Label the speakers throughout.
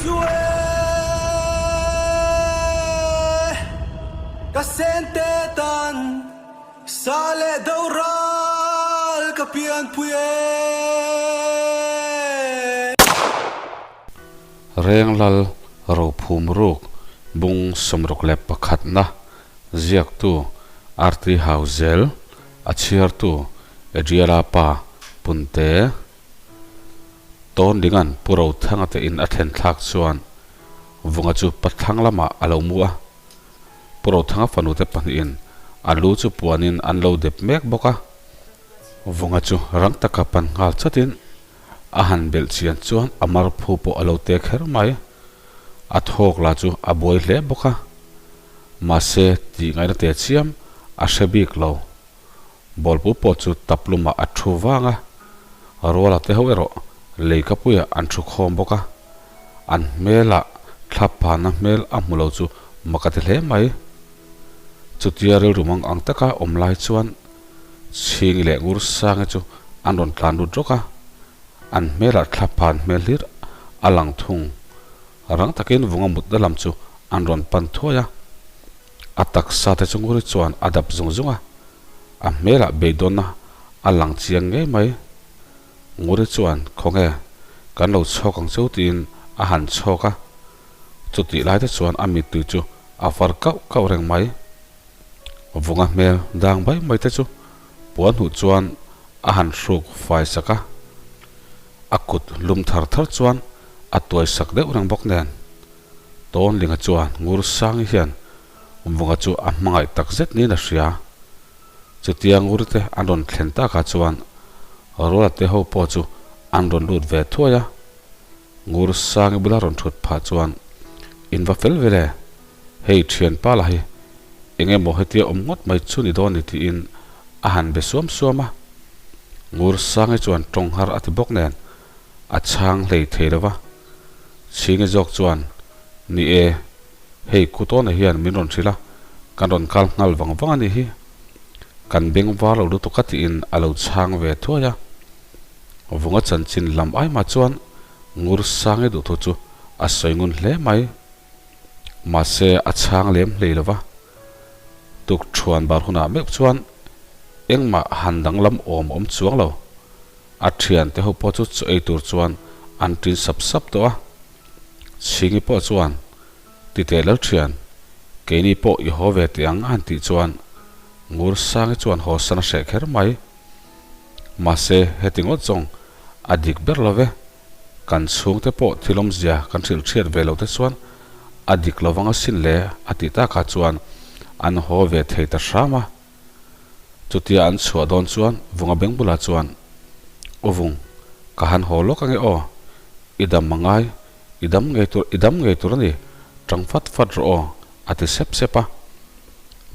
Speaker 1: chu e ka sente tan sa leh do ral ka pianpui e.
Speaker 2: Renglal Rophum Ruk Bung 61 na ziaktu RT Hauzel a chhiartu Adriela pa Punte Tawnlinga'n Pu Rothanga te in a thlen thlak chuan Vunga chu pathlang lamah a lo mu a. Pu Rothanga fanu te pahnihin a lu chu puanin an lo dep mek bawk a. Vunga chu rang taka pan nghal chatin a han belh chian chuan a mar phu pawh a lo te kher mai. A thawk lah chu a buai hle bawk a. Mahse tih ngaihna te chiam a hre bik lo. Bawlpu pawh chu tap lumah a thu vang a, ruala te ho erawh leikapuiah an thu khawm bawk a, an hmelah thla phana hmel a hmu lo chu mak a ti hle mai. Chutia rilru mang ang taka awm lai chuan Chhingi leh Ngursangi chu an rawn tlan lut rawk a, an hmelah thla phan hmel hlir a lang thung. Rang takin vunga mutna lam chu an rawn pan thuai a. A taksa te chu Nguri chuan a dap zung zung a, a hmelah beidawnna a lang chiang ngei mai. Nguri chuan, Khawnge, kan lo chhawk ang cheu tiin a han chhawk a. Chutih lai te chuan a mittui chu a far kauh kauh reng mai. Vunga hmel dang mai mai te chu puan hnuh chuan a han hruk fai sak a, a kut lum thar thar chuan a tuai sak deuh reng bawk nen. Tawnlinga chuan Ngursangi hian Vunga chu a hmangaih tak zet niin a hria. Chutia Ngurte an rawn thlen takah chuan Rualate ho pawh chu an rawn lut ve thuai a. Ngursangi bula rawn thut phah chuan, In va fel vel e, hei thianpa lah hi eng emaw hetia awm ngawt mai chu ni dawn ni tiin a han be suam suam a. Ngursangi chuan tawng har a ti bawk nen a chhang hlei thei lo va. Chhingi zawk chuan, Ni e, hei Kutawna hian min rawn hrilh a, kan rawn kal nghal vang vang a nih hi. Kan beng var lo lutuk a tiin a lo chhang ve thuai a. Vunga chanchin lam ai mah chuan Ngursangi duhthu chu a sawi ngun hle mai. Mahse a chhang lem hlei lo va. Tukṭhuan bar hunah meuh chuan engmah han danglam awm awm chuang lo. A thiante ho pawh chu chaw ei tur chuan an ṭin sap sap tawh a. Chhingi pawh chuan, Titeh lal thian, keini pawh i haw ve teh ang a han tih chuan Ngursangi chuan haw san a hreh kher mai. Mahse, heti ngawt zawng a dik ber lo ve. Kan chhungte pawh thil awmzia kan hrilh hriat ve lo te chuan a dik lovang asin le a tih takah chuan an haw ve thei ta hram a. Chutia an chhuah dawn chuan Vunga beng bulah chuan, U Vung, ka han haw lawk ange aw, i dam a ngai, i dam ngei tur, i dam ngei tur a ni, tang fat fat rawh aw, a ti sep sep a.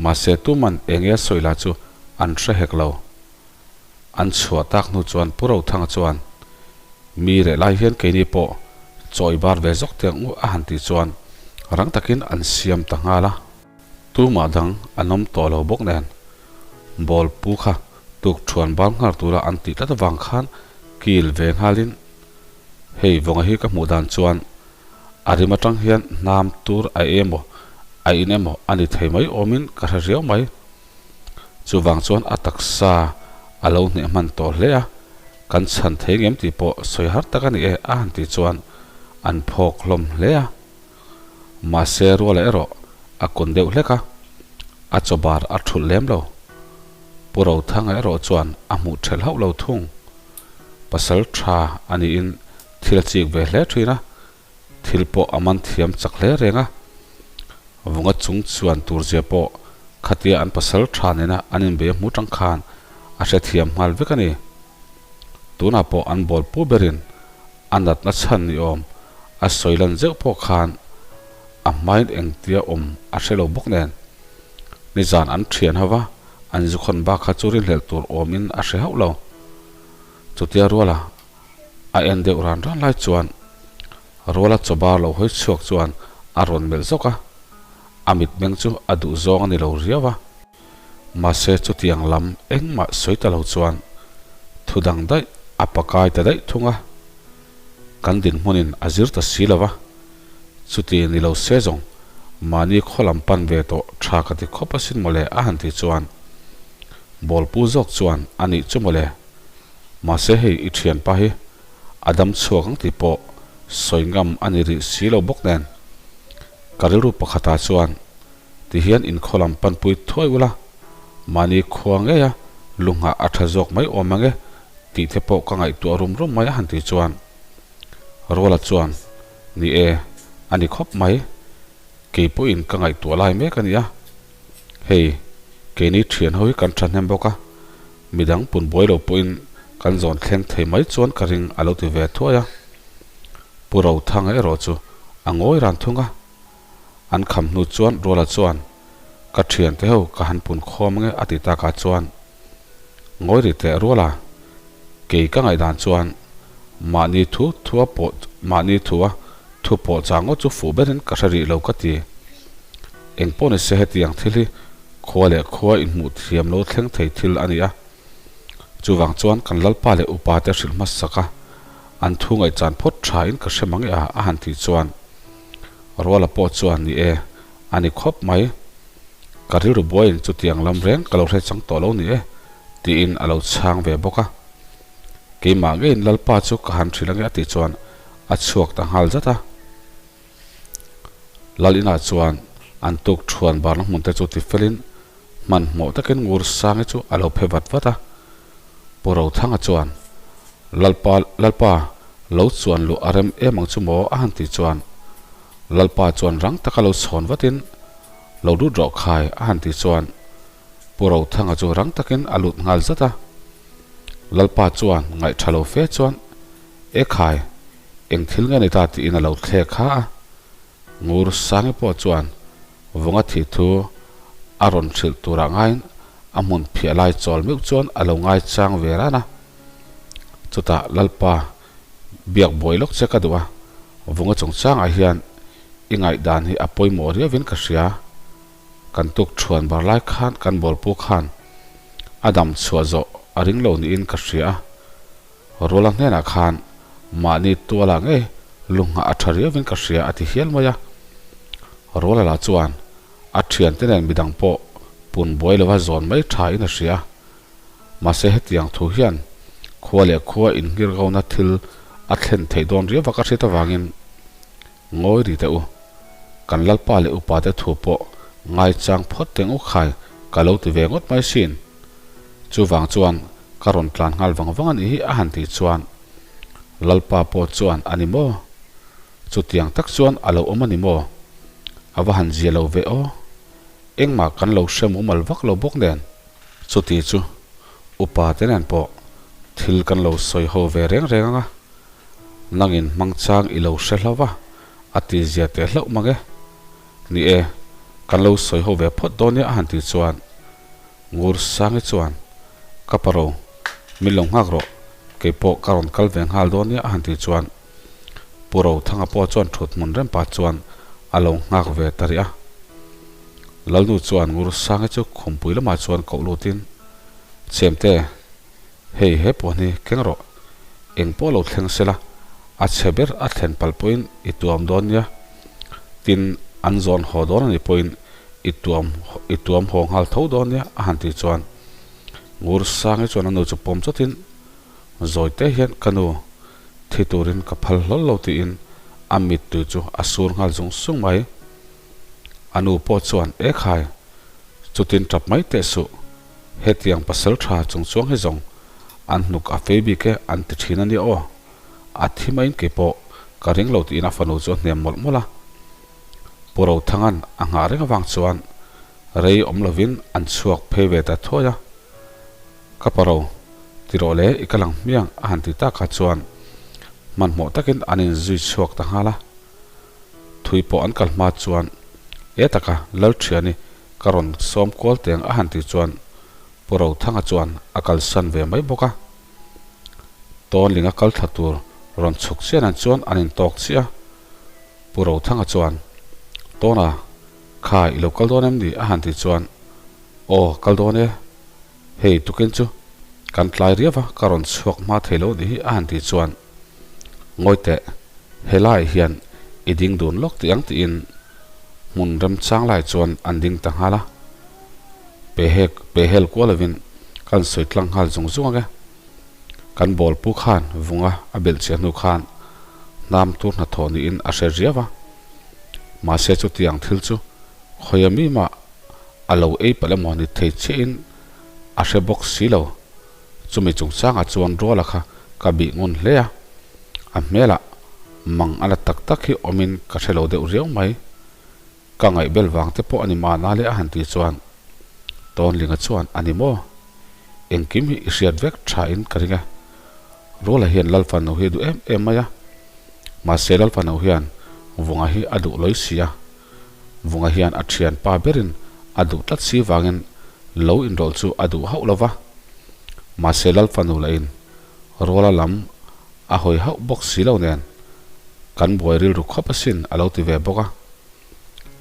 Speaker 2: Mahse tuman enge a sawi lah chu an hre hek lo. An chhuah tak hnu chuan Pu Rothanga chuan, Mi reh lai hian keini pawh chawi bar ve zawk teh ang u a han tih chuan rang takin an siam ta nghal a. Tumah dang an awm tawh lo bawk nen, ball pu kha tuk thuan bal nghal tura an tih tlat avang khan kil ve nghalin, Hei vawnga hi ka hmuh dan chuan a rim atang hian hnam tur a emaw a in emaw a ni thei mai awmin ka hre riau mai. Chuvang chuan a taksa a lo hneh hman tawh hle a, kan chhan thei ngem tih pawh sawi har tak a ni e a han tih chuan an phawk hlawm hle a. Mahse ruala erawh a kun deuh hlek a, a chaw bar a thulh lem lo. Pu Rothanga erawh chuan a hmuh thelh hauh lo thung. Pasal tha a niin thil a chik ve hle thin a, thil pawh a man thiam chak hle reng a. Vunga chung chuan tur zia pawh khatia an pasal tha nena an inbe hmu tang khan a hrethiam nghal vek a ni. Tunah pawh an bawl pu berin A natna chhan ni awm a sawi lan zeuh pawh khan a hmain engtia awm a hre lo bawk nen. Nizan an thian ho va, an zukhawn bak kha chu rinhlelh tur awmin a hre hauh lo. Chutia Ruala a en deuh ran ran lai chuan Ruala chawbar lo hawi chhuak chuan a rawn melh zawk a, a mitmeng chu a duh zawng a ni lo riau a. Mahse chutiang lam engmah sawi ta lo chuan thu dang daih a pakai ta daih thung a, kan dinhmunin a zir ta si lo va. Chuti ni lo se zawng, mahni khaw lam pan ve tawh tha ka ti khawp asin mawle a han ti chuan Bawlpu zawk chuan a nih chu mawle. Mahse hei i thianpa hi a dam chhuak ang tih pawh sawi ngam a ni rih si lo bawk nen. Ka rilru pakhatah chuan tihian inkhaw lam panpui thuai ula, mahni khua ngeia lunghah a tha zawk mai awm ang e tih te pawh ka ngaihtuah rum rum mai a han tih chuan Ruala chuan, Ni e, a ni khawp mai. Kei pawhin ka ngaihtuah lai mek a nia. Hei, keini thian ho hi kan thahnem bawk a, midang pun buai lo pawhin kan zawn thleng thei mai chuan ka ring a lo ti ve thuai a. Pu Rothanga erawh chu a ngawi ran thung a. An kham hnu chuan Ruala chuan, Ka thiante ho ka han pun khawm ange a ti takah chuan, Ngawi ri teh Ruala, Kei ka ngaihdan chuan mahni thu thua pawh mahni thua thu pawh chang ngawt chu fuh berin ka hre rih lo ka ti. Eng pawh ni se hetiang thil hi khua leh khua inhmuh thiam lo thleng thei thil a ni a. Chuvang chuan kan lalpa leh upa te hrilh hmasak a, an thu ngaihchan phawt tha in ka hre mang e a a han tih chuan Ruala pawh chuan ni e, a ni khawp mai. Ka rilru buaiin chutiang lam reng ka lo hre chang tawh lo ni e. Tiin a lo chhang ve bawk a. Keimah ngeiin Lalpa chu ka han hrilh ange a tih chuan a chhuak ta nghal zat a. Lal inah chuan an tuk thuan barna hmun te chu ti felin hmanhmawh takin ngur sangi chu a lo phe vat vat a. Pu Rothanga chuan, Lalpa, Lalpa, lo chuan luh a rem em ang chu maw? a han tih chuan Lalpa chuan rang taka lo chhawn vatin, Lo lut rawh khai a han tih chuan Pu Rothanga chu rang takin a lut nghal zat a. Lalpa chuan ngaih tha lo fe chuan, E khai, eng thil nge ni ta tiin a lo thlek kha a. Ngur Sangi pawh chuan Vunga thih thu a rawn hrilh turah ngaiin a hmun phiah lai chawl meuh chuan a lo ngai chang ve ran a. Chutah Lalpa biak buai lawk che ka duh a, Vunga chungchangah hian i ngaihdan hi a pawimawh riauvin ka hria. Kan tuk thuan bar lai khan kan bawlpu khan a dam chhuah zawh a ring lo niin ka hria a. Ruala hnenah khan mahni tualah ngei lunghah a tha riauvin ka hria a ti hial mai a. Ruala lah chuan a thiante nen midang pawh pun buai lova zawn mai tha in a hria a. Mahse hetiang thu hian khua leh khua inngirhona thil a thlen theih dawn riauva ka hriat avangin Ngawi ri teh u. Kan Lalpa leh upa te thu pawh ngaichang phawt teng u khai ka lo ti ve ngawt mai sin. Chuvang chuan ka rawn tlan nghal vang vang a nih hi a han tih chuan Lalpa pawh chuan a ni maw? Chutiang tak chuan a lo awm a ni maw? A va han zia lo ve aw. Engmah kan lo hre mumal vak lo bawk nen. Chuti chu upa te nen pawh thil kan lo sawi ho ve reng reng ang a. Nangin hmangchang i lo hre hlo va, a ti zia teh hlauh mang e. Ni e, kan lo sawi ho ve phawt dawn nia a han tih chuan Ngur Sangi chuan, Ka paro, min lo nghak rawh, kei pawh ka rawn kal ve nghal dawn nia a han tih chuan Pu Rothanga pawh chuan thut hmun rem pah chuan a lo nghak ve ta rih a. Lalnu chuan Ngur Sangi chu khumpui lamah chuan koh lutin, Chemte, Hei he puan hi keng rawh, eng pawh lo thleng sela, a chhe ber a thlen palh pawhin i tuam dawn nia, tin an zawn haw dawn a nih pawhin i tuam i tuam haw nghal tho dawn nia a han tih chuan Ngur Sangi chuan a nu chu pawm chawtin zawi te hian ka nu thi turin ka phal hlawl lo tiin a mittui chu a sur nghal zung zung mai. A nu pawh chuan e khai chutin tap mai teh suh. Hetiang pasal tha chung chuang hi zawng an hnuk a fei bik e an ti thin a nia aw. A thi maiin kei pawh ka ring lo tiin a fanu chu a hnem mawlh mawlh a. Pu Rothanga'n a nghah reng avang chuan rei awm lovin an chhuak phei ve ta thuai a. Ka pa ro, ti rawh le i ka lang hmiang a han ti takah chuan hmanhmawh takin an inzui chhuak ta nghal a. Thui pawh an kal hma chuan e taka Lalthiani Ka rawn sawm kual teng a han tih chuan Pu Rothanga chuan a kalsan ve mai bawk a. Tawnlinga kal thla tur rawn chhuk chiah nan chuan an intawk chiah a. Pu Rothanga chuan, Tawna, kha i lo kal dawn em ni? a han tih chuan, Aw, kal dawn e. Hei tukin chu kan tlai riau a, ka rawn chhuak hma thei lo nih hi a han tih chuan, Ngawi teh, helaiah hian. I ding dun lawk tih ang tiin hmun remchang lai chuan an ding ta nghal a. Pehek pehel kual lovin kan sawi tlang nghal zung zung ang e. Kan bawlpu khan vunga a belh chiah hnu khan hnam tur hnathawh niin a hre riau a. Mahse chutiang thil chu khawia mi mah a lo ei palh emaw ni thei chiahin a hre bawk si lo. Chumi chungchangah chuan Ruala kha ka bih ngun hle a, a hmelah mang a la tak tak hi awmin ka hre lo deuh riau mai. Ka ngaihbel vang te pawh a ni mahna le a han tih chuan Tawnlinga chuan a ni maw? Engkim hi i hriat vek tha in ka ring e. Ruala hian Lalfano hi a duh em em mai a, mahse Lalfano hian Vunga hi a duh lawi si a, Vunga hian a thianpa berin a duh tlat si vangin lo inrawlh chu a duh hauh lo va. Mahse Lalfanu lahin Ruala lam a hawi hauh bawk si lo nen kan buai rilru khawp asin a lo ti ve bawk a.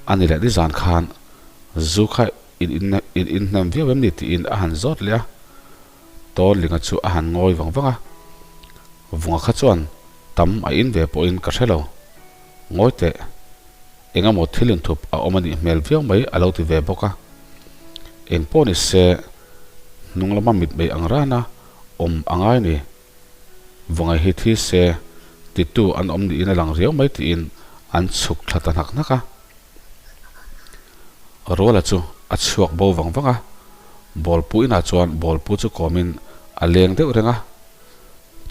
Speaker 2: A ni leh nizan khan zu kha in in inhnem viau em ni tiin a han zawt leh a. Tawnlinga chu a han ngawi vang vang a. Vunga kha chuan tam a in ve pawhin ka hre lo. Ngawi teh, eng emaw thil inthup a awm a nih hmel viau mai a lo ti ve bawk a. Eng pawh ni se, hnung lama mitmei ang rana awm a ngai ni. Vawngai hi thi se, titu an awm niin a lang riau mai tiin an chhuk thla ta hnak hnak a. Ruala chu a chhuak bo vang vang a, bawlpu inah chuan bawlpu chu kawmin a leng deuh reng a.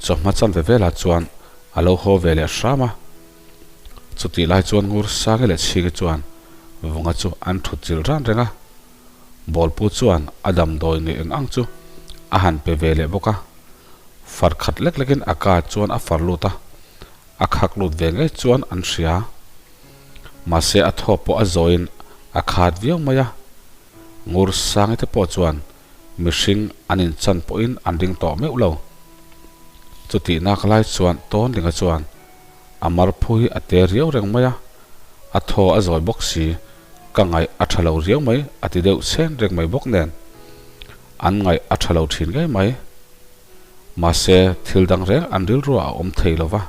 Speaker 2: Chawhma chanve velah chuan a lo haw ve leh hram a. Chutih lai chuan Ngur Sangi leh Chhingi chuan Vunga chu an thut chilh ran reng a. Bawlpu chuan a damdawi ngei eng ang chu a han pe ve leh bawk a. Far khat lek lekin a ka chuan a far lut a, a khak lut ve ngei chuan an hria. Mahse a thaw pawh a zawiin a khat viau mai a. Ngur Sangi te pawh chuan Mihring an inchan pawhin an ring tawh meuh lo. Chutih nak lai chuan Tawnlinga chuan a marphu hi a te riau reng mai a, a thaw a zawi bawk si, ka ngaih a tha lo riau mai a ti deuh chhen reng mai bawk nen an ngaih a tha lo thin ngei mai. Mahse thil dang reng an rilruah a awm thei lo va,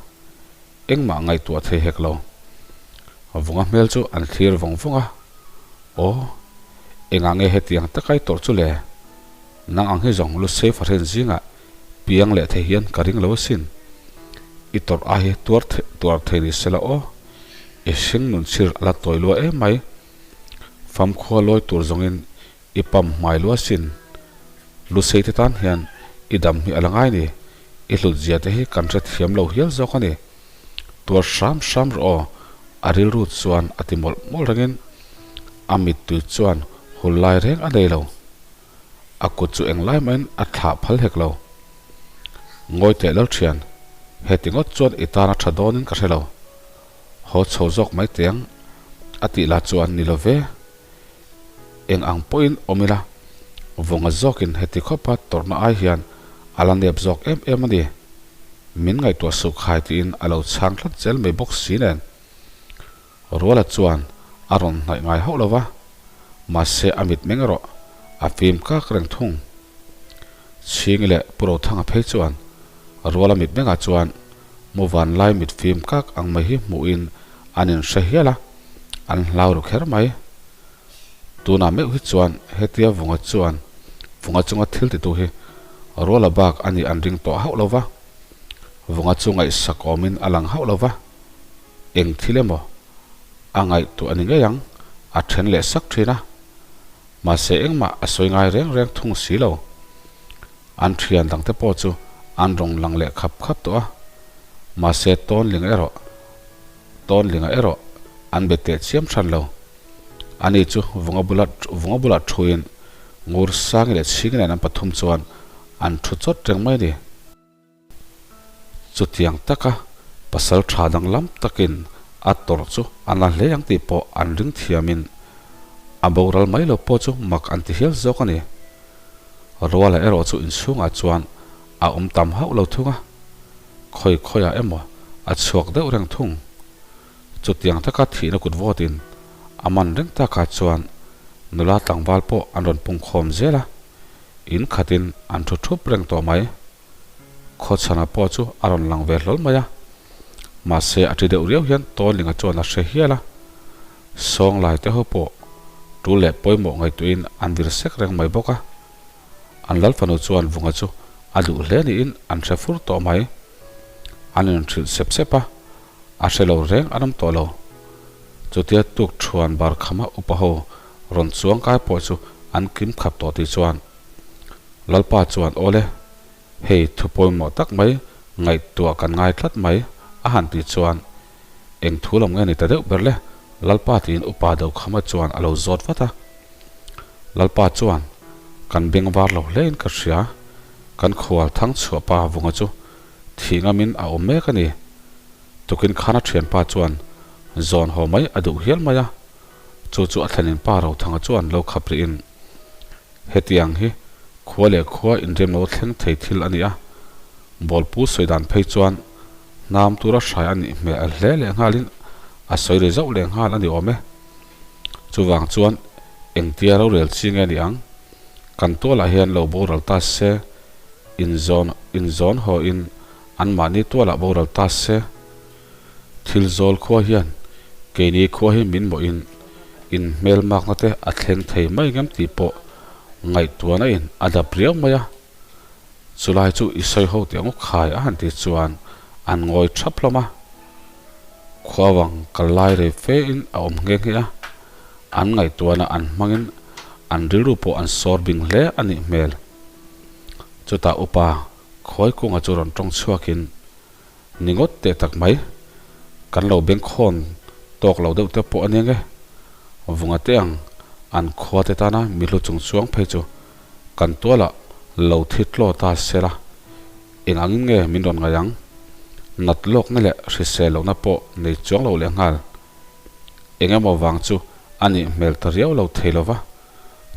Speaker 2: engmah ngaihtuah thei hek lo. Vunga hmel chu an thlir vawng vawng a, Aw, engah nge hetiang takai tawrh chu le? Nang ang hi zawng Lusei fahren zingah piang leh thei hian ka ring lo asin. I tawrh ai hi tuar tuar thei ni sela aw. I hring nun chhir a la tawi lua em mai. Famkhua lawi tur zawngin I pam hmai lua sin. Lusei te tan hian i dam hi a la ngai ni. I hlut zia te hi kan hre thiam lo hial zawk a ni. Tuar hram hram rawh aw, a rilru chuan a ti mawlh mawlh rengin a mittui chuan hul lai reng a nei lo. A kut chu englai mahin a thlah phal hek lo. Ngawi teh Lalthian, heti ngawt chuan i tan a tha dawnin ka hre lo. Haw chho zawk mai teng a tih lah chuan ni lo ve. Eng ang pawhin awm ila, vawnga zawkin heti khawpa tawrhna ai hian a la nep zawk em em a ni. Min ngaihtuah suh khai tiin a lo chhang tlat zel mai bawk si nen. Ruala chuan a rawn hnaih ngai hauh lo va, mahse a mitmeng erawh a fim kak reng thung. Chhingi leh Pu Rothanga phei chuan Ruala mitmengah chuan Muvan lai mit fim kak ang mai hi hmuhin an inhre hial a, an hlau ru kher mai. Tunah meuh hi chuan hetia Vunga chuan Vunga chunga thil titu hi Ruala bak a nih an ring tawh hauh lo va, Vunga chu ngaihsak awmin a lang hauh lo va, eng thil emaw a ngaihtuah a ni ngei ang, a then leh sak thin a. Mahse engmah a sawi ngai reng reng thung si lo. An thian dangte pawh chu an rawn lang leh khap khap tawh a, mahse Tawnlinga erawh Tawnlinga erawh an be teh chiam hran lo. Ani chu Vunga bula Vunga bulah thuin Ngur Sangi leh Chhingi nen an pathum chuan an thu chawt reng mai a ni. Chutiang taka pasal tha danglam takin a tawrh chu a na hle ang tih pawh an ring thiamin a boral mai lo pawh chu mak an ti hial zawk a ni. Ruala erawh chu inchhungah chuan a awm tam hauh lo thung a, khawi khawiah emaw a chhuak deuh reng thung. Chutiang taka thihna kut vawtin a man reng takah chuan nula tlangval pawh an rawn pungkhawm zel a, in khatin an thu thup reng tawh mai. Khawchhana pawh chu a rawn lang ve hlawl mai a. Mahse a ṭi deuh riau hian Tawnlinga chuan a hre hial a. Sawnglai te ho pawh ṭul leh pawimawh ngaihtuahin an vir sek reng mai bawk a. An lal fanu chuan Vunga chu a duh hle niin an hre fur tawh mai. An inhrilh sep sep a, a hre lo reng an awm tawh lo. Chutia tuk thuan bar khama upa ho rawn chuang kai pawh chu an kim khap tawh tih chuan Lalpa chuan aw le, hei thu pawimawh tak mai ngaihtuah kan ngai tlat mai a han tih chuan eng thu lam nge ni ta deuh ber le Lalpa tiin upa Dokhama chuan a lo zawt vat a. Lalpa chuan, Kan beng var lo hlein ka hria, kan khual thang chhuah pa Vunga chu thih ngamin a awm mek a ni. Tukin khan a thianpa chuan zawn haw mai a duh hial mai a, chu chu a thlenin pa Rothanga chuan lo khap rihin, Hetiang hi khua leh khua inrem lo thleng thei thil a ni a, Bawlpu sawi dan phei chuan hnam tura hrai a nih hmel hle lehnghalin a sawi ri zauh lehnghal a ni awm e. Chuvang chuan engtia rorel chi nge ni ang? Kan tualah hian lo boral ta se, inzawn inzawn haw in anmahni tualah boral ta se. Thil zawl khua hian keini khua hi min mawhin in hmelmakna te a thleng thei mai ngem tih pawh ngaihtuahna in a dap riau mai a. Chulai chu i sawi ho teh ngawk khai a han ti chuan an ngawi thap hlawm a. Khuavang kal lai rei fe in a awm nghe nghe a, an ngaihtuahna an hmangin an rilru pawh an sawr bing hle a nih hmel. Chutah upa khawi kunga chu rawn tawng chhuakin, Ni ngawt teh tak mai, kan lo bengkhawn tawk lo deuh te pawh a nia nge? Vunga te ang an khua te tana mi hlu chung chuang phei chu kan tualah lo thi tlaw ta se la, Eng angin nge min rawn ngaih ang? Nat lawkna leh hrisel lohna pawh nei chuang lo leh nghal. Eng emaw vang chu a nih hmel ta riau lo thei lo va,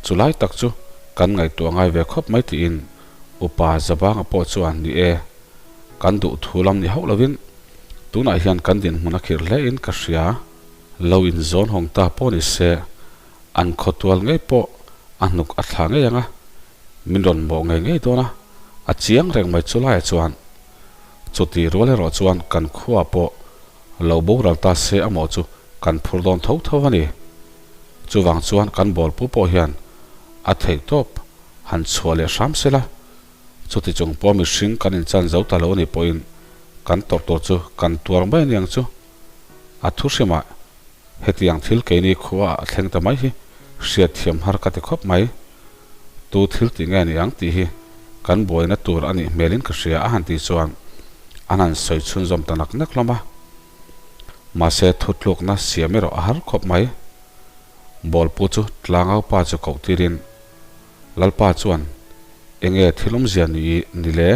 Speaker 2: chu lai tak chu kan ngaihtuah ngai ve khawp mai tiin Upa Zabanga pawh chuan ni e, kan duh thu lam ni hauh lovin tunah hian kan dinhmun a khirh hle in ka hria. Lo inzawn hawng ta pawh ni se, an khawtual ngei pawh a hnuk a thla ngei ang a, Min rawn mawh ngei ngei dawn a, a chiang reng mai chu laiah chuan. Chuti rual erawh chuan kan khuaah pawh lo boral ta se a mawh chu kan phur dawn tho tho a ni. Chuvang chuan kan bawlpu pawh hian a theih tawp han chhuah leh hram se la, chuti chung pawh mihring kan inchan zo ta lo a nih pawhin kan tawrh tur chu kan tuar mai a ni ang chu. A thu hrimah hetiang thil keini khuaah a thleng ta mai hi hriatthiam har ka ti khawp mai. Tu thil tih nge ni ang tih hi kan buaina tur a nih hmelin ka hria a han tih chuan an han sawi chhunzawm ta nak nak hlawm a. Mahse thutlukna siam erawh a har khawp mai. Bawlpu chu tlangau pa chu koh tirin Lalpa chuan enge thil awmzia ni ni le?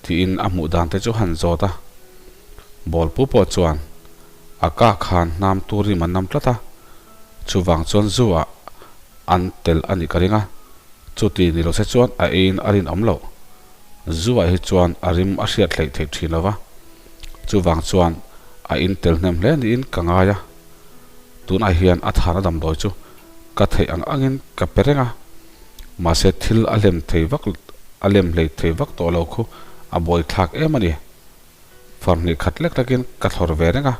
Speaker 2: tiin a hmuh dan te chu han zawt a. Bawlpu pawh chuan a kah khan hnam tur rim an nam tlat a, chuvang chuan zu ah an tel a nih ka ring a, chuti ni lo se chuan a eiin a rinawm loh. Zu ah hi chuan a rim a hriat hleih theih thin lo va, chuvang chuan a in tel hnem hle niin ka ngai a. Tunah hian a thana damdawi chu ka theih ang angin ka pe reng a, mahse thil a lem thei vak a lem hlei thei vak tawh lo khu a buai thlak em a ni. Farhnih khat lek lekin ka thlawr ve reng a,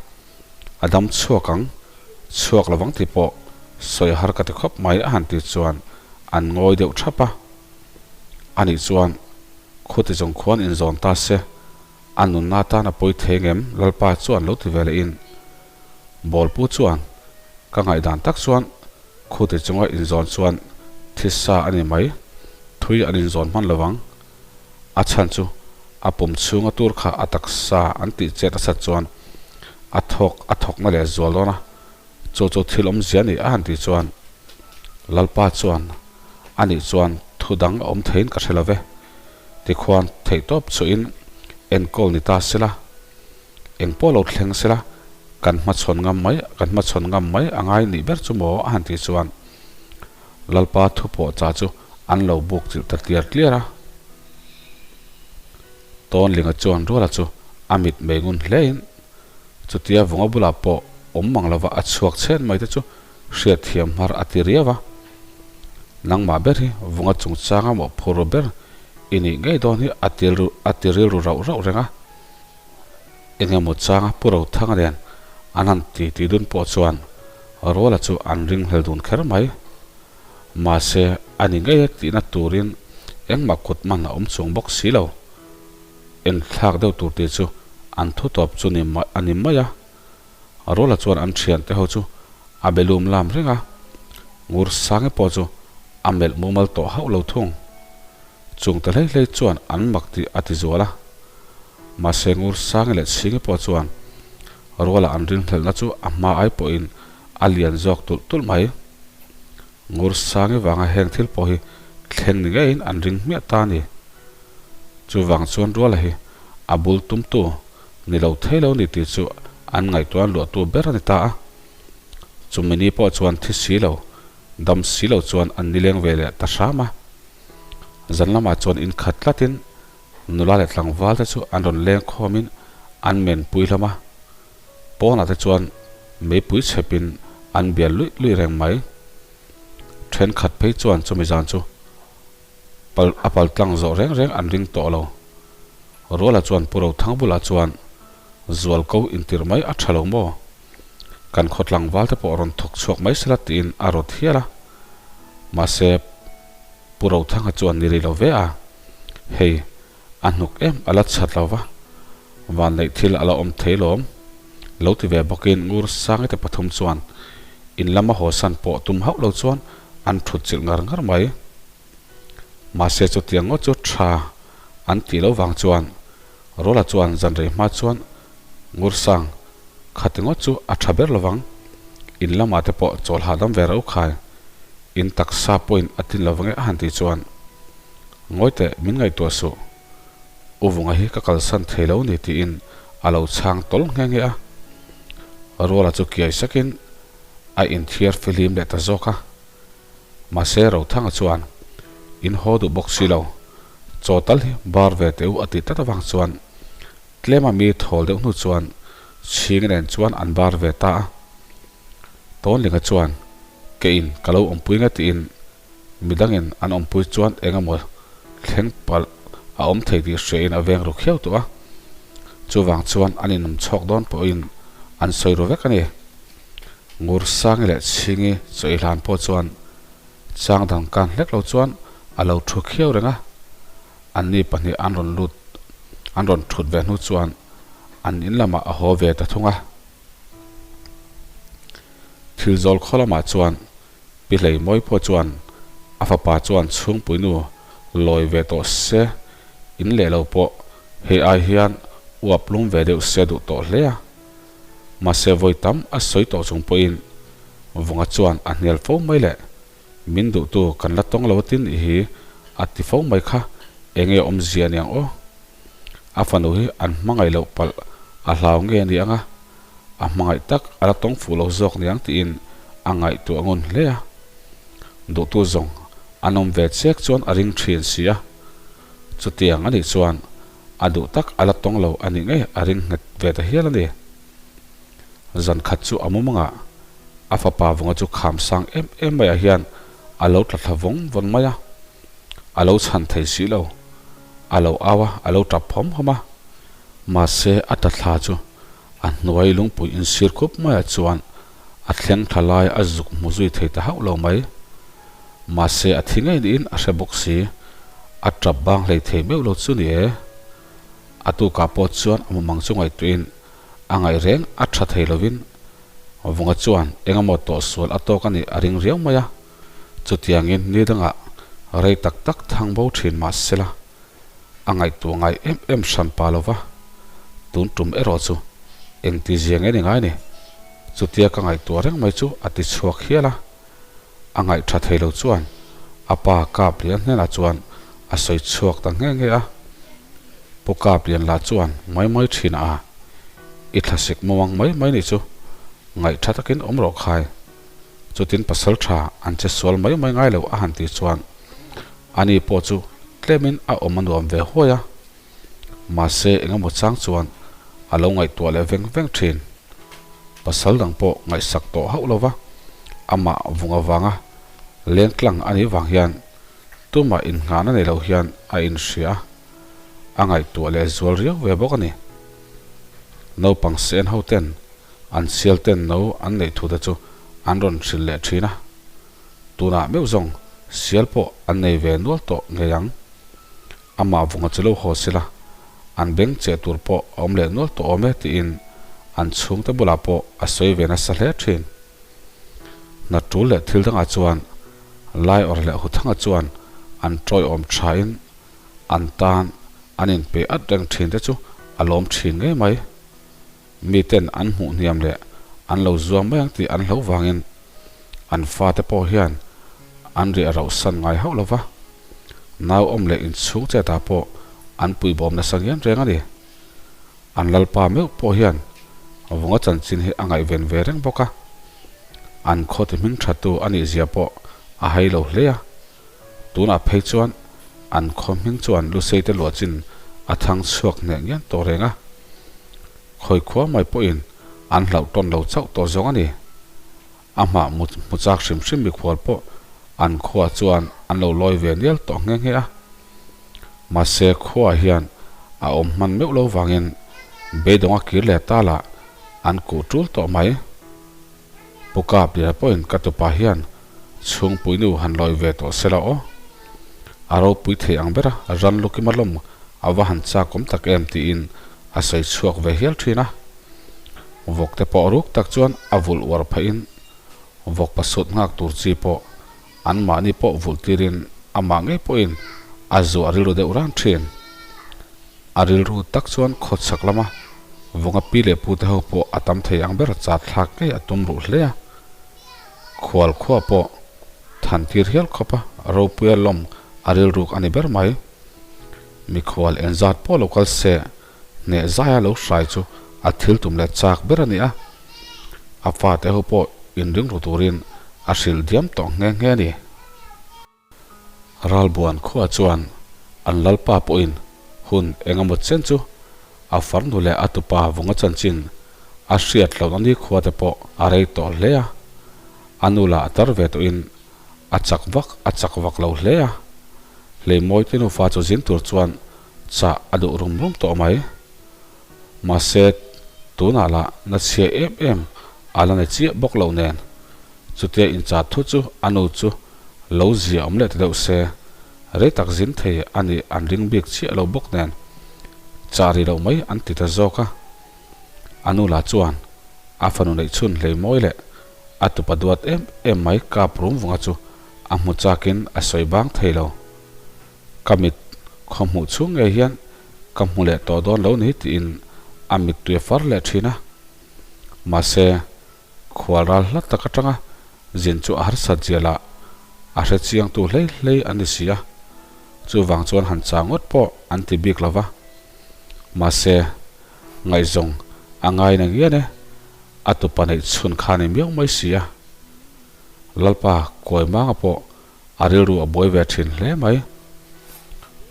Speaker 2: a dam chhuak ang, chhuak lovang tih pawh sawi har ka ti khawp mai a han tih chuan an ngawi deuh thap a. Anih chuan khuti zawng khuan inzawn ta se, a nunna atan a pawi thei ngem Lalpa chuan lo ti ve lehin Bawlpu chuan ka ngaihdan tak chuan khuti chunga inzawn chuan thisa a ni mai, thui an inzawn hman lovang. A chhan chu a pum chhunga tur kha a taksa an tih chet nasat chuan a thawk a thawkna leh zual dawn a, chu chu thil awmzia a ni a han tih chuan Lalpa chuan a nih chuan thu dang a awm theiin ka hre lo ve, tikhuan theihtawp chuhin enkawl ni ta sela. Eng pawh lo thleng sela, kan hmachhawn ngam mai, kan hmachhawn ngam mai a ngai nih ber chu maw? a han tih chuan Lalpa thu pawh cha chu an lo buk chilh ta tliar tliar a. Tawnlinga chuan Ruala chu a mit mei ngun hlein chutia vunga bulah pawh awm mang lova a chhuak chhen mai te chu hriatthiam hmar a ti riau a. Nangmah ber hi vunga chungchanga mawhphur ber i nih ngei dawn hi a ti rilru rauh rauh reng a. Engemaw changa Pu Rothanga nen an han ti ti dun pawh chuan Ruala chu an ringhlel dun kher mai. Mahse, a ni ngei e tihna turin engmah kut man a awm chung bawk si lo. Enthlak deuh tur tih chu an thu tawp chu ni a ni mai a. Ruala chuan an thiante ho chu a be lum lam reng a, Ngursangi pawh chu a melh mumal tawh hauh lo thung. Chungte hlei hlei chuan an mak tih a ti zual a. Mahse Ngursangi leh Chhingi pawh chuan Ruala an ringhlelhna chu a hma ai pawhin a lian zawk tulh tulh mai. Ngursangi vanga heng thil pawh hi thleng ni ngeiin an ring hmiah ta a ni. Chuvang chuan Ruala hi a bul tumtu ni lo thei lo ni tih chu an ngaihtuah luahtu ber a ni ta a. Chumi ni pawh chuan thi si lo, dam si lo chuan an nileng ve leh ta hram a. Zan lamah chuan inkhat tlatin nula leh tlangval te chu an rawn leng khawmin an men pui hlawm a. Pawnah te chuan meipui chhepin an bial luih luih reng mai. Thenkhat phei chuan chumi zan chu pal a pal tlang zawh reng reng an ring tawh lo. Ruala chuan Pu Rothang bulah chuan zual ko intirh mai a tha lo maw? Kan khaw tlangval te pawh rawn thawk chhuak mai sela tiin a rawt hial a. Mahse Pu Rothanga chuan ni rih lo ve a, hei a hnuk em a la chhat lo va, vanneih thil a la awm thei lawm. Lo ti ve bawkin Ngur Sangi te pathum chuan in lama haw san pawh tum hauh lo chuan an thut chilh ngar ngar mai. Mahse chutiang ngawt chu tha an tih loh vang chuan Rawla chuan zanrei hma chuan Ngur Sang khati ngawt chu a tha ber lovang, in lamah te pawh chawl hahdam ve reuh khai, in taksa pawhin a tin lovang e a han tih chuan Ngawi teh min ngaihtuah suh, U Vunga hi ka kalsan thei lo ni tiin a lo chhang tawl nghe nghe a. Ruala chu kiai sakin a inthiar fihlim leh ta zawk a. Mahse Rothanga chuan in haw duh bawk si lo, chaw tal hi bar ve teh u a tih tlat avang chuan tlema mi thawl deuh hnu chuan chhing nen chuan an bar ve ta a. Tawnlinga chuan keiin ka lo awmpui nge tiin midangin an awmpui chuan eng emaw thleng palh a awm thei tih hriain a veng ru khiau tawh a. Chuvang chuan an inawm chhawk dawn pawhin an sawi ru vek a ni. Ngursangi leh Chhingi chawi hlan pawh chuan chang dang kan hlek lo chuan a lo thu khiau reng a, anni pahnih an rawn lut an rawn thut ve hnu chuan an in lamah a haw ve ta thung a. Thil zawl khaw lamah chuan Pi Hleimawi pawh chuan a fapa chuan chhungpuinu lawi ve tawh se in leh lo pawh hei ai hian uap lum ve deuh se duh tawh hle a. Mahse vawi tam a sawi tawh chung pawhin Vunga chuan a hnial fo mai le, min duhtu kan la tawng lo atin i hi a ti fo mai kha enge awmzia aniang aw. A fanu hi an hmangaih loh palh a hlau nge a ni ang a, a hmangaih tak a la tawng fuh lo zawk niang tiin a ngaihtuah ngun hle a. Duhtu zawng an awm ve chek chuan a ring thin si a, chutiang anih chuan A duh tak a la tawng lo a nih ngei a ring nghet ve ta hial a ni. Zan khat chu a mumangah a fapa vunga chu kham sang em em maiah hian a lo tla thla vawng vawn mai a. A lo chhan thei si lo. A lo au a, a lo tap hawm hawm a. Mahse a tla thla chu a hnuai lungpui insir khup maiah chuan a thleng thla lai a zuk hmu zui thei ta hauh lo mai. Mahse a thi ngei niin a hre bawk si, a tap bang hlei thei meuh lo chu ni e. A tukah pawh chuan a mumang chu ngaihtuahin a ngaih reng a tha thei lovin Vunga chuan eng emaw tawhsual a tawk a nih a ring riau mai a. Chutiangin ni dangah rei tak tak thang bo thin mah sela a ngaihtuah ngai em em hran pa lova, tun tum erawh chu engti zia nge ni ngai ni? Chutia ka ngaihtuah reng mai chu a ti chhuak hial a. A ngaihtha thei lo chuan a pa Kaplian hnenah chuan a sawi chhuak ta nghe nghe a. Pu Kaplian lah chuan mai mai thin a, I thlasik mawang mai mai nih chu ngaihtha takin awm rawh khai. Chutin pasal tha an che sual mai mai ngai lo a han tih chuan ani pawh chu tlemin a awm a nuam ve huai a. Mahse engemaw chang chuan a lo ngaihtuah leh veng veng thin. Pasal dang pawh ngaihsak tawh hauh lova, amah vung avanga leng tlang a nih vang hian tumah innghahna nei lo hian a inhria a, a ngaihtuah leh zual riau ve bawk a ni. Naupang sen ho ten an sial ten no an neih thu te chu an rawn hrilh leh thin a. Tunah meuh zawng sial pawh an nei ve nual tawh ngei ang. Amah vunga chu lo haw sila, an beng cheh tur pawh a awm leh nual tawh awm e tiin an chhungte bulah pawh a sawi ve nasa hle thin. Hna tul leh thil dangah chuan Laiawrh leh Huthanga chuan an tawiawm thain an tan an inpe at reng thin te chu a lawm thin ngei mai. Miten an hmuh hniam leh an lo zuam mai ang tih an hlo vangin an fate pawh hian an riah rauh san ngai hauh lo va. Nau awm leh inchhung chetah pawh an puibawm nasa ngian reng a ni. An lalpa meuh pawh hian vunga chanchin hi a ngaihven ve reng bawk a. An khaw ti hming thattu a nih zia pawh a hai lo hle a. Tunah phei chuan an khaw hming chuan Luseite luahchin a thang chhuak hneh ngian tawh reng a. Khawi khua mai pawhin an hlauh tawn lo chauh tawh zawng a ni. A hmah hmu chak hrim hrim mikhual pawh an khuaah chuan an lo lawi ve nial tawh nghe nghe a. Mahse khuaah hian a awm hman meuh lo vangin beidawng a kir leh ta lah an kuh tul tawh mai. Pu Kaplia pawhin ka tupa hian chhungpui nu han lawi ve tawh se la aw. A ropui thei ang ber a, ran lukima lawm a va han chak awm tak em tiin a sawi chhuak ve hial thin a. Vawk te pawh ruk tak chuan a vulh uar phahin vawk pasut nghak tur chi pawh anmahni pawh vulh tirin amah ngei pawhin a zuah rilru deuh ran thin. A rilru tak chuan khawchhak lama vunga pi leh pute ho pawh a tam thei ang ber chat thlak ngei a tum ruh hle a. Khual khua pawh than tir hial khawp a, ropuia lawm a rilruk a ni ber mai. Mikhual engzat pawh lo kal se hneh zaia lo hrai chu a thil tum leh chak ber a ni a. A fate ho pawh inring ru turin a hrilh diam tawh nghe nghe a ni. Ralbuan khua chuan an lalpa pawhin hun eng emaw chen chu a farnu leh a tupa vunga chanchin a hriat lohna ni khua te pawh a rei tawh hle a, a nu lah a tar ve tawhin a chak vak a chak vak lo hle a, Hleimawi te nufa chu zin tur chuan chah a duh rum rum tawh mai. Mahse tunah lah na chhia em em a la ni chiah bawk loh nen Chutia inchah thu chu a nu chu lo zia awm leh ta deuh se, rei tak zin thei a nih an ring bik chiah lo bawk nen chah ri loh mai an ti ta zawk a. A nu lah chuan a fanu neih chhun hlei mawi leh a tupa duat em em mai kap rum vunga chu a hmu chakin a sawi bang thei lo. Ka mit khaw hmuh chhung ngei hian ka hmu leh tawh dawn lo ni tiin a mittui a far leh thin a. Mahse. Khual ral hla tak atanga zin chu a harsat zial a, a hre chiangtu hlei hlei an ni si a, chuvang chuan han chang ngawt pawh an ti bik lo va. Mahse, ngaihzawng a ngai na ngian e, a tupa neih chhun kha ni miau mai si a. Lalpa Kuaimanga pawh a rilru a buai ve thin hle mai.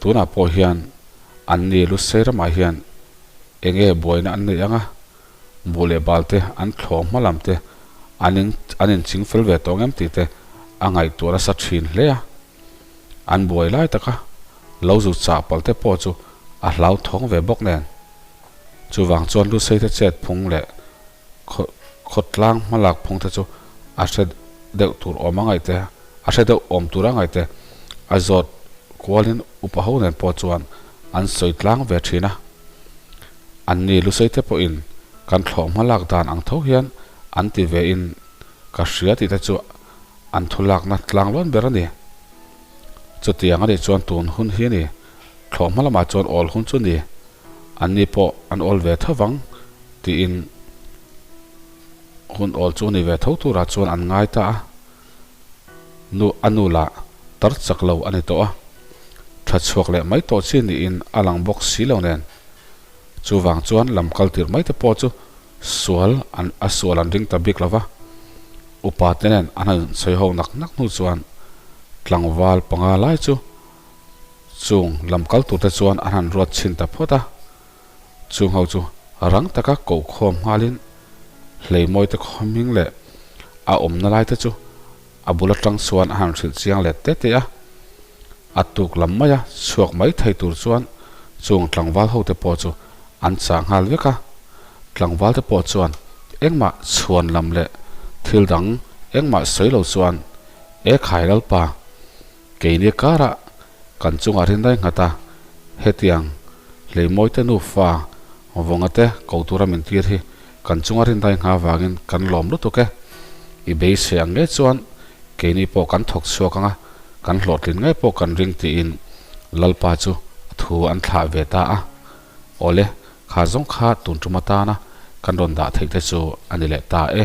Speaker 2: Tunah pawh hian anni Lusei ramah hian enge buaina an neih ang a? Buh leh bal te, an thlawh hma lam te, an in an inching fel ve tawh ngem tih te a ngaihtuah nasa thin hle a. An buai lai taka lo zu chah palh te pawh chu a hlauthawng ve bawk nen. Chuvang chuan Lusei te chet phung leh khaw khawtlang hma lak phung te chu a hre deuh tur awm a ngaih te, a hre deuh awm tur a ngaih te a zawt kualin upa ho nen pawh chuan an sawi tlang ve thin a. Anni Luseite pawhin kan thlawh hma lak dan ang tho hian an ti ve in ka hria tih te chu an thu lakna tlang lawn ber a ni. Chutiang a nih chuan tun hun hi a ni, thlawh hma lamah chuan awl hun chu ni, anni pawh an awl ve tho vang tiin hun awl chu ni ve tho turah chuan an ngai ta a. Nu a nu lah tar chak lo a ni tawh a, tha chhuak leh mai tawh chi niin a lang bawk si lo nen. Chuvang chuan lam kal tirh mai te pawh chu sual an a sual an ring ta bik lo va. Upa te nen an han sawi ho nak nak hnu chuan tlangval panga lai chu chung lam kal tur te chuan an han ruat chhin ta phawt a. Chung ho chu rang taka koh khawm nghalin Hleimawi te khawming leh a awmna lai te chu a bul atang chuan a han hrilh chiang let te te a. A tuk lam maia chhuak mai thei tur chuan chung tlangval ho te pawh chu an chah nghal vek a. Tlangval te pawh chuan engmah chhuan lam leh thil dang engmah sawi lo chuan E khai Lalpa, keini karah kan chungah rinrai nghat a, hetiang hleimawi te nufa vawnga te ko tura min tir hi kan chunga rinrai ngha vangin kan lawm lutuk e. I beisei ang ngei chuan keini pawh kan thawk chhuak ang a, kan hlawhtlin ngei pawh kan ring tiin Lalpa chu a thu an thlah ve ta a. Awle, kha zawng kha tun tum atana kan rawn dah theih te chu a ni leh ta e.